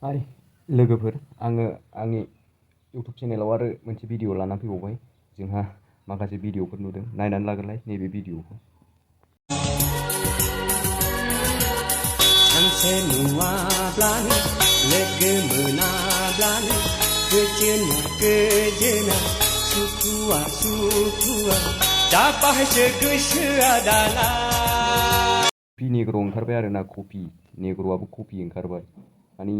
हाय लोगोफोर, आङो आंनि इउटुब चेनेलाव आरो मोनसे भिडिअ लाना फैबावबाय। जोंहा माखासे भिडिअफोर नुदों, नायनानै लाग्रोलाय नैबे भिडिअखौ। सानसे नुवाब्लानो लोगो मोनाब्लानो गोजोना गोजोना सुखुआ सुखुआ दा बाहायसो गोसोआ दाना। कफि नेग्र' ओंखारबाय आरो ना, कफि नेग्र'आबो कफि ओंखारबाय। मानि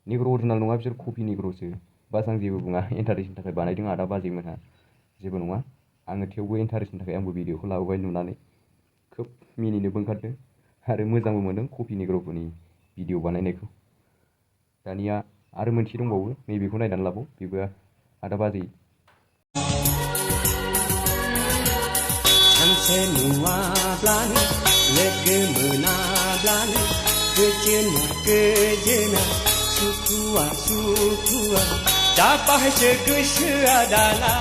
नेग्र' अरिजिनाल नङा, बिसोर कफि नेग्र'सो। बास आं जेबो बुङा, इन्टारेस्टनि थाखाय बानायदों आदा बाजैमोनहा, जेबो नङा। आङो थेवबो इन्टारेस्टनि थाखाय आंबो भिडिअखौ लाबोबाय नुनानै। खोब मिनिनोबो ओंखारदों आरो मोजांबो मोनदों कफि नेग्र'फोरनि भिडिअ बानायनायखौ। दानिया आरो मोनसे दंबावो, नैबेखौ नायनानै लाबाव, बेबो आदा बाजै। सानसे नुवाब्लानो लोगो मोनाब्लानो गोजोना गोजोना सुखुआ सुखुआ दा बाहायसो गोसोआ दाना।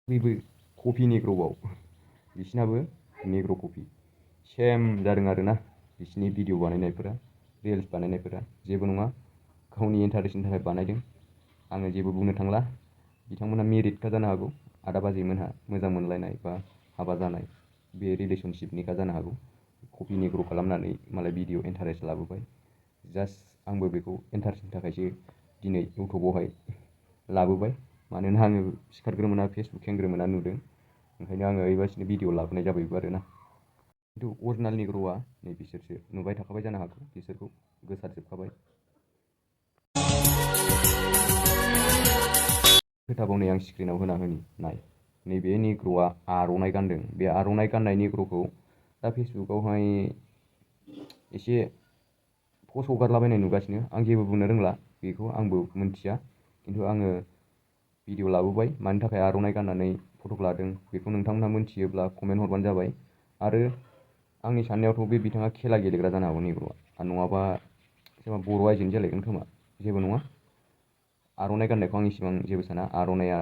बेबो कफि नेग्र'आव, बिसिनाबो नेग्र' कफि सेम जादों आरो ना बिसिनि भिडिअ बानायनायफोरा, रिल्स बानायनायफोरा। जेबो नङा, गावनि इन्टारेस्टनि थाखाय बानायदों। आङो जेबो बुंनो थांला, बिथांमोनहा मेरिटखा जानो हागौ। आदा बाजैमोनहा मोजां मोनलायनाय बा हाबा जानाय बे रिलेसनशिपनिखा जानो हागौ। कफि नेग्र' खालामनानै मालाय भिडिअ इन्टारेस्ट लाबोबाय। जास्ट आंबो बेखौ इन्टारेस्टनि थाखायसो दिनै इउटुबावहाय लाबोबाय। मानोना आङो सिखारग्रोमोना फेसबुक खेंग्रोमोना नुदों, ओंखायनो आङो ओइबासिनो भिडिअ लाबोनाय जाबायबो आरो ना। खिन्थु अरिजिनाल नेग्र'आ नै बिसोरसो, नुबाय थाखाबाय जानो हागौ, बिसोरखौ गोसारजोबखाबाय। खोथाबावनै आं स्क्रिनाव होना होनि नाय, नैबे नेग्र'आ आर'नाइ गानदों। बे आर'नाइ गाननाय नेग्र'खौ दा फेसबुकावहाय एसे पस्ट हगारलाबायनाय नुगासिनो। आं जेबो बुंनो रोंला, बेखौ आंबो मिन्थिया। खिन्थु आङो भिडिअ लाबोबाय, मानि थाखाय आर'नाइ गाननानै फट' लादों बेखौ नोंथांमोनहा मोनथियोब्ला कमेन्ट हरबानो जाबाय। आरो आंनि साननायावथ' बे बिथाङा खेला गेलेग्रा जानो हागौ नेग्र'आ, नङाबा सोरबा बर' आइजोनि जालायगोन खोमा। जेबो नङा, आर'नाइ गाननायखौ आं इसेबां जेबो साना। आर'नाइआ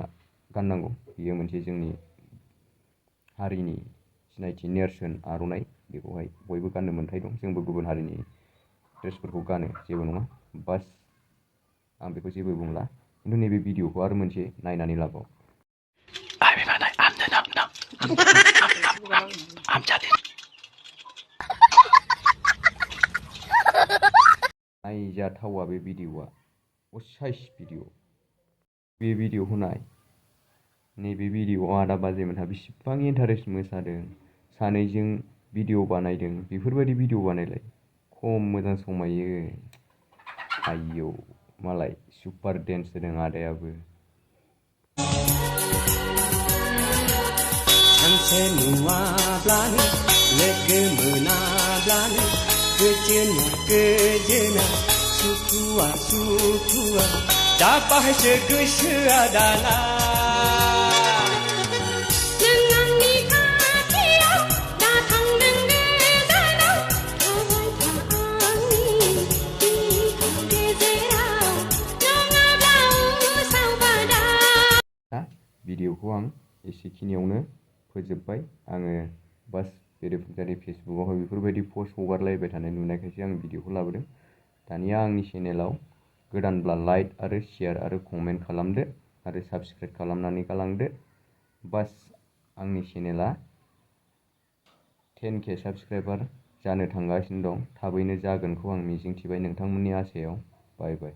गाननांगौ, बियो मोनसे जोंनि हारिनि सिनायथि नेरसोन आर'नाइ। बेखौहाय बयबो गाननो मोन्थाय दं, जोंबो गुबुन हारिनि ड्रेसफोरखौ गानो, जेबो नङा। बास आं बेखौ जेबो बुंला। खिन्थु नैबे भिडिअखौ आरो मोनसे नायनानै लाबाव। नायजाथावा बे भिडिअआ, असाइस भिडिअ। बे भिडिअखौ नाय, नैबे भिडिअआव आदा बाजैमोनहा बेसेबां इन्टारेस्ट मोसादों, सानैजों भिडिअ बानायदों। बेफोरबायदि भिडिअ बानायलाय, खम मोजां समायो। आयौ, मालाय सुपार डेन्स होदों आदायाबो। सानसे नुवाब्लानो लोगो मोनाब्लानो गोजोना गोजोना सुखुआ सुखुआ दा बाहायसो गोसोआ दाना। भिडिअखौ आं एसेखिनियावनो फोजोबबाय। आङो बास बेरेफुंजानि फेसबुकावहाय बेफोरबायदि पस्ट हगारलायबाय थानाय नुनायखायसो आं भिडिअखौ लाबोदों। दानिया आंनि चेनेलाव गोदानब्ला लाइक आरो शेयार आरो कमेन्ट खालामदो आरो साबस्क्राइब खालामनानै गालांदो। बास आंनि चेनेला 10K साबस्क्राइबार जानो थांगासिनो दं। थाबैनो जागोनखौ आं मिजिंथिबाय नोंथांमोननि आसायाव। बाय बाय।